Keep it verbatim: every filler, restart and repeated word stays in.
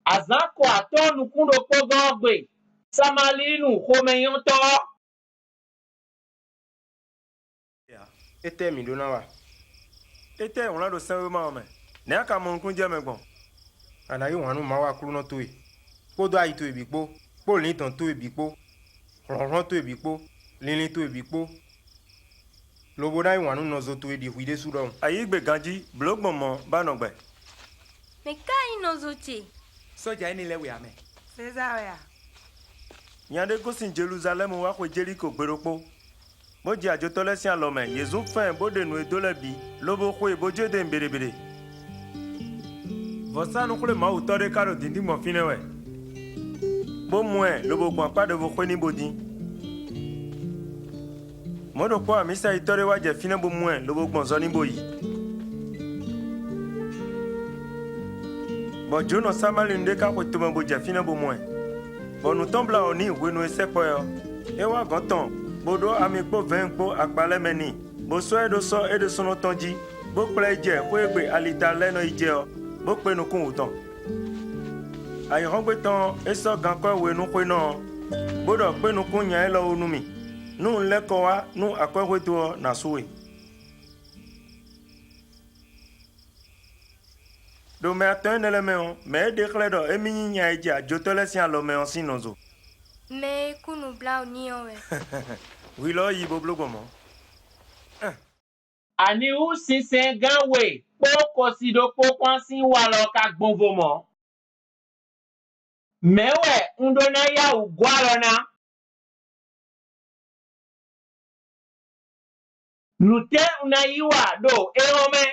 Azǎn ko atɔ́ɔ́n nukún ɖokpó gɔ́n ɔ́ gbe, Samalíinu xomɛnyɔ́tɔ́ ɔ́. Étɛ́ mǐ ɖó ná wa? Étɛ́ è wlán ɖo sɛ́nwéma ɔ́ mɛ? Nɛ̌ a ka mɔ nukúnnú jɛ mɛ gbɔn? A nǎ yí wǎn nú Mawu Aklúnɔ towe, kpódó ayi towe bǐ kpó, kpó lǐndɔ̌n towe bǐ kpó, hlɔ̌nhlɔ́n towe bǐ kpó, linlin towe bǐ kpó, lobo ná yí wǎn nú nɔzo towe ɖi hwi ɖésú ɖɔhun. A yǐ gbe ganjí, blǒ gbɔn mɔ̌, bá nɔ gbɛ. Mɛ̌ ka nyí nɔzo ce? Sɔ́ja énɛ́ lɛ́ɛ wɛ ǎ mɛ. Sezaa wɛ a? Nya ɖé gosín Jeluzalɛ́mu wá xwe Jelíko gbe ɖokpó, bó jɛ ajotɔ́ lɛ́ɛ sín alɔ mɛ; yě zún fɛ́n bó ɖe nǔ e dó lɛ́ɛ bǐ, lobo xwe bó jó dó nyi běɖeběɖe. Vɔ̌sánú-xwlémawutɔ́ ɖé ka ɖo dǐndín gbɔn fínɛ́ wɛ, bó mɔ ɛ lobo gbɔn akpá ɖěvo xwé n'i bó dín. Mɔ̌ ɖokpó amǐsayitɔ́ ɖé wá jɛ fínɛ́ bó mɔ ɛ lobo gbɔn zɔ n'i bó yi. Bɔ jǒnɔ Samalínu ɖé ka xwe tomɛ bó jɛ fínɛ́ bó mɔ ɛ, bɔ nǔ tɔn blá wǔ n'i hwenu e é sɛkpɔ́ ɛ ɔ́. É wá gɔ̌n tɔn, bó ɖó ami kpó vɛ̌ɛn kpó akpa lɛ́ɛ mɛ n'i, bó sɔ́ ɛ ɖó sɔ́ é ɖésúnɔ tɔn jí, bó kplá ɛ yi jɛ xwé e gbe ali ta lɛ́ɛ nɔ yi jɛ ɔ́, bó kpé nukún wǔ tɔn. Ayǐhɔ́ngbe tɔn ɔ́, é sɔ́ gankɔ́ we nú xwénɔ ɔ́, bó ɖɔ kpé nukún nya élɔ́ wú nú mì. Nú un lɛ́ kɔ wá nú akwɛ́ xwédo ɔ́, nǎ sú we. Ɖo mɛ atɔn énɛ́ lɛ́ɛ mɛ ɔ́, mɛ̌ é ɖe xlɛ́ ɖɔ émí nyí nya e jɛ ajotɔ́ lɛ́ɛ sín alɔ mɛ ɔ́ sín nɔzo? Mɛ e kú nǔbláwǔ n'i ɔ́ wɛ. Hwi lɔ yi bó bló gbɔn mɔ̌. Aniwú sinsɛngán we kpó kosi ɖokpó kpán sín walɔ ka gbɔnvo mɔ̌? Mɛ̌ wɛ un ɖó ná yá wǔ gɔ́ alɔ ná? Nǔtɛ́ un ná yí wa ɖo éhɔ́n mɛ?